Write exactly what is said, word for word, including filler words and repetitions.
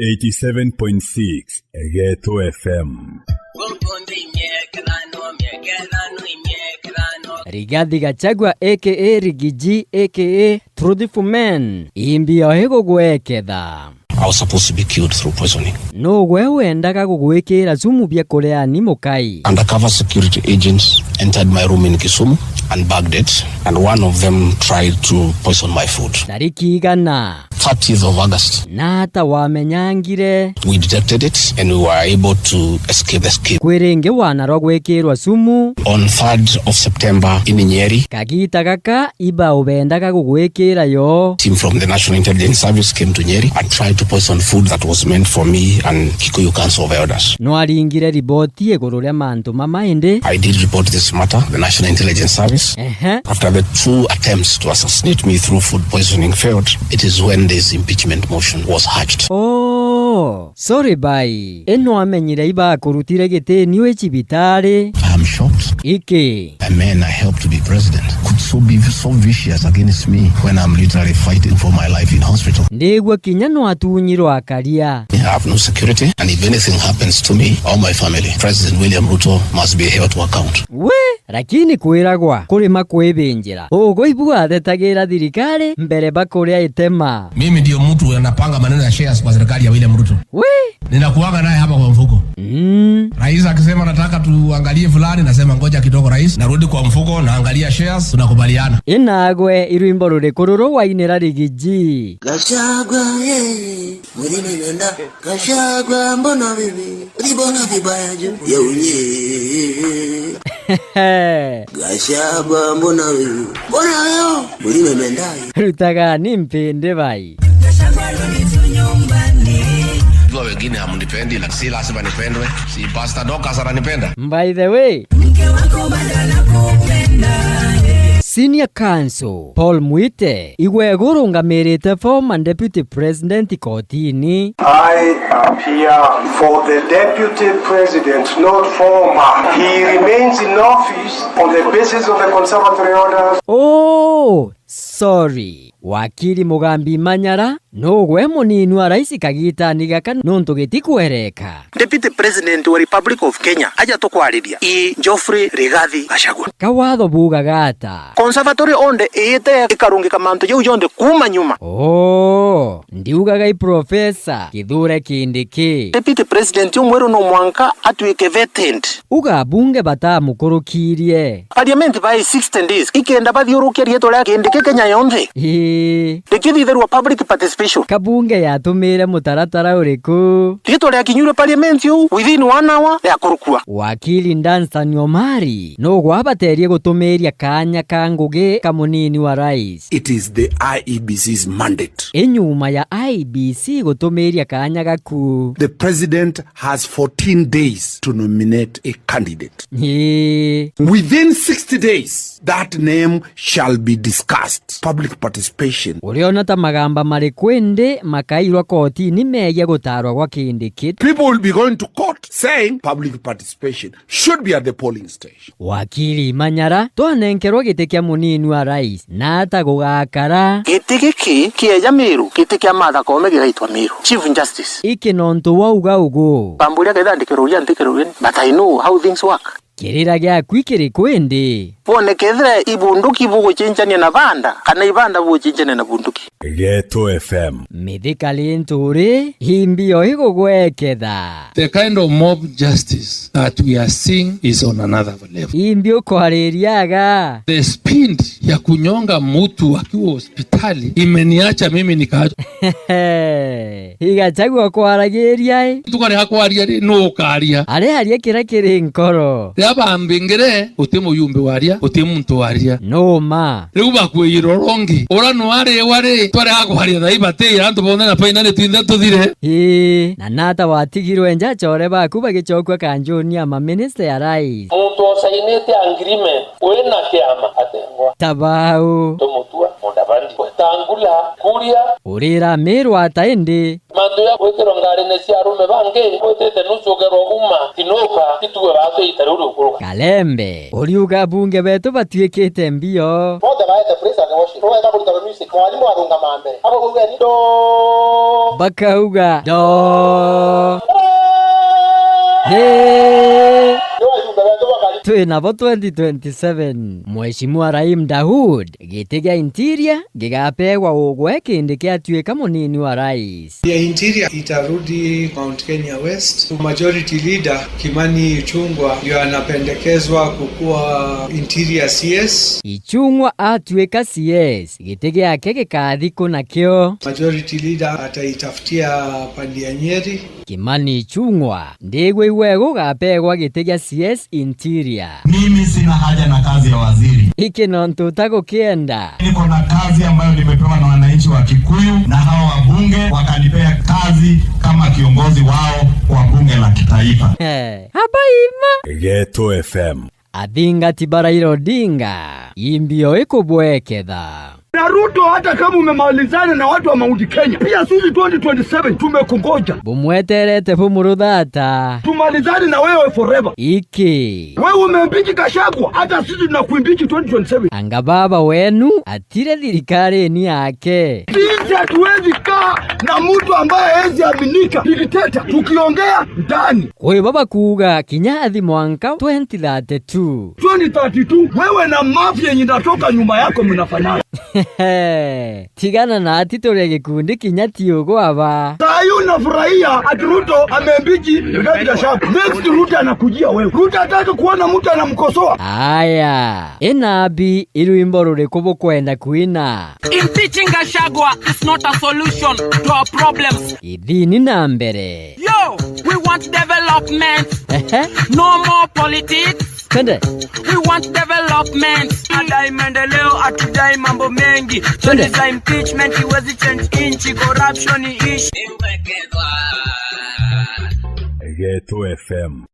eighty-seven point six Geto F M. Rigathi Gachagua A K A Riggy G A K A Truthful Man, imbi yo igugweketha. I was supposed to be killed through poisoning. Nugwe wendaga gugwikira sumu bia kuria ni mukai? Undercover security agents entered my room in Kisumu and bagged it, and one of them tried to poison my food. Tariki igana? Thirtieth of August. Na ata wamenyangire? We detected it and we were able to escape, escape. Kwi ringi wanarwa gwikirwa sumu. On third of September in Nyeri. Kagita gaka iba ubendaga gugwikira yo. Team from the National Intelligence Service came to Nyeri and tried to poison food that was meant for me and Kikuyu Council of Elders. Nwaringire riboti iguru ria mantu mama indi? I did report this matter to the National Intelligence Service. Ehe. After the two attempts to assassinate me through food poisoning failed, it is when this impeachment motion was hatched. Oh, sorry bai. Ino amenyire ibakurutire gitini wi cibitari. I am shocked. Iki. A man I helped to be president could so be so vicious against me when I'm literally fighting for my life in hospital. Ndigua kinya no atunyirwo akaria. I have no security, and if anything happens to me or my family, President William Ruto must be held to account. We, lakini kwiragwa kuri ma kwibinjira. Ugo ibu athetagira thirikari mbere bakuria itema. Mimi ndio mtu anapanga maneno ya shares kwa serikali ya William Ruto. We, ninakuanga naye hapa kwa mfuko. Mm. Rais akisema, "Nataka tuangalie fulani," nasema, "Ngoja kidogo, rais." Narudi kwa mfuko, naangalia shares, tunakubaliana. Inagwe irwimbo ruriku ruru wainira Riggy G? Gachagua, eh, mwili imeenda. Gachagua, mbona wewe ulibonga vibaya juu ya unye? Gachagua, mbona wewe, mbona wewe mwili imeenda? Rutaga ni mpende bai. Jua wengine hamnipendi, lakini si lazima nipendwe. Si Pastor Dorcas ananipenda? By the way, mke wako badala kupenda. Senior Counsel Paul Mwite, igwe gurungamirite former Deputy President kotini. I appear for the Deputy President, not former. He remains in office on the basis of the conservatory orders. Oh, sorry. Wakili Mugambi Manyara, nugwe munini wa rais kagitani gaka nuntu gitikwereka? Deputy President wa Republic of Kenya aja tukwariria, i Geoffrey Rigathi Gachagua. Ka watho buugaga ata? Conservatory onde iite ikarungika mantu jau jonthe kuuma nyuma. Oo, ndiugaga i Professor Kithure Kindiki. Deputy President umweru no mwanka atuike vetted. Uga abunge batamukurukirie. Parliament bai sixty days, ikenda bathiurukia riitwa ria Kindiki Kenya yonthe. Ii. Rikithithirwa public participation. Ka bunge yatumire mutaratara uriku? Riitwa riakinyirwe parliament uu, within one hour, riakurukua. Wakili Danstan Omari, nugwe abaterie gutumiria kaanya ka ngugi ka munini wa rais? It is the I E B C's mandate. I nyuma ya I E B C gutumiria kaanya gaku. The president has fourteen days to nominate a candidate. Ii. Within sixty days, that name shall be discussed. Public participation. Uriona ta magamba mariku indi makairwa kotini megia gutaarwa gwa Kindiki? People will be going to court saying public participation should be at the polling station. Wakili Manyara, twanenkerwa giti kia munini wa rais, na ata gugakara? Giti giki kieja Miru, giti kia Martha Koome gigaitwa Miru Chief Justice. Iki nontu wauga ugu? Bamburia kethira ndikiruria ntikiruria ni, but I know how things work. Kirira giaku kiri ku indi? Bone kethira i bunduki bugucenjania na banda, kana i banda bugucenjania na bunduki. Geto F M. Mithika Linturi, imbi yo igugweketha. The kind of mob justice that we are seeing is on another level. Imbi ukwariria aga? The speed ya kunyonga mtu akiwa hospitali imeniacha mimi nika- Igachagua kwaragiria i. Tukarega kwaria ri, nu ukaria? Ari aria kira kiri nkoro. Ria bambingire, uti muyumbi waria, uti muntu waria. Nu ma. Riu bakwiyira urongi. Ura nu ari wari, twarega kwaria thaa ibati, antu bonthe na finally twinthe tuthire. Ii, na nata watigirwe nja achore baku bagicokua kanjuni ya maminista ya rais? Muntu osainite agreement wina kiama atengwa. Tabau. Tumutua munda. Abandi Wetangula, Kuria. Urira Miru ata indi? Mantu ya gwikirwa ngarine cia arume bangi, gwitite nusu ugerwa uma, tinuka, titue baatwi ita riu riukuruka. Kalembe, uriuga abunge betu batuikite mbio? Bonthe baete praise and worship. Rwenda kurutana music. Mwalimu arungama mbere. Abo bauga ni do. Bakauga do. Hey. Ni wajumbe betu bakari. Twi nabo twenty twenty-seven. Mheshimiwa Rahim Daud, giti gia Interior gigapeegwa ugwe kindi kiatuika munini wa rais. Ya Interior itarudi Mount Kenya West. Majority Leader Kimani Ichung'wah ndio anapendekezwa kukuwa Interior C S. Ichung'wah atuika C S, giti giake gikathi ku nakio? Majority Leader ataitafutia pande ya Nyeri. Kimani Ichung'wah, ndigwigua igugapeegwa giti gia C S Interior. Mimi sina haja na kazi ya waziri. Iki nontu utagukienda. Niko na kazi ambayo nimepewa na wananchi wa Kikuyu, na hawa wabunge wakanipea kazi kama kiongozi wao kwa bunge la kitaifa. Eh, haba ima. Geto F M. Athingati ba Raila Odinga, imbio ikubweketha. Na Ruto, hata kama umemalizana na watu wa Mount Kenya, pia sisi twenty twenty-seven tumekungoja. Bumweterete bumuruthata. Tumalizane na wewe forever. Iki. Wewe umeimpeach Gachagua, hata sisi tunakuimpeach twenty twenty-seven. Anga baba wenu atire thirikarini yake. Sisi hatuwezi kaa na mtu ambaye hawezi aminika, dictator, tukiongea ndani. Kwi baba kuuga kinya athi mwanka twenty thirty-two. Twenty thirty-two, wewe na mafia yenye inatoka nyuma yako mnafanana. Tigana na ati turi gikundi kinya ti ugwaba. Saa hii unafurahia ati Ruto ameimpeach Rigathi Gachagua. Next Ruto anakujia wewe. Ruto hataki kuona mtu anamkosoa. Aya, inabi irwimbo ruriku bukwenda kuina? Impeaching Gachagua is not a solution to our problems. Ithini na mbere. Yo, we want development. Ehe. No more politics. Twende. We want development. Adai maendeleo, atudai mambo mengi. Twende. Stories za impeachment, iwezi change inchi, corruption ishi. Geto F M.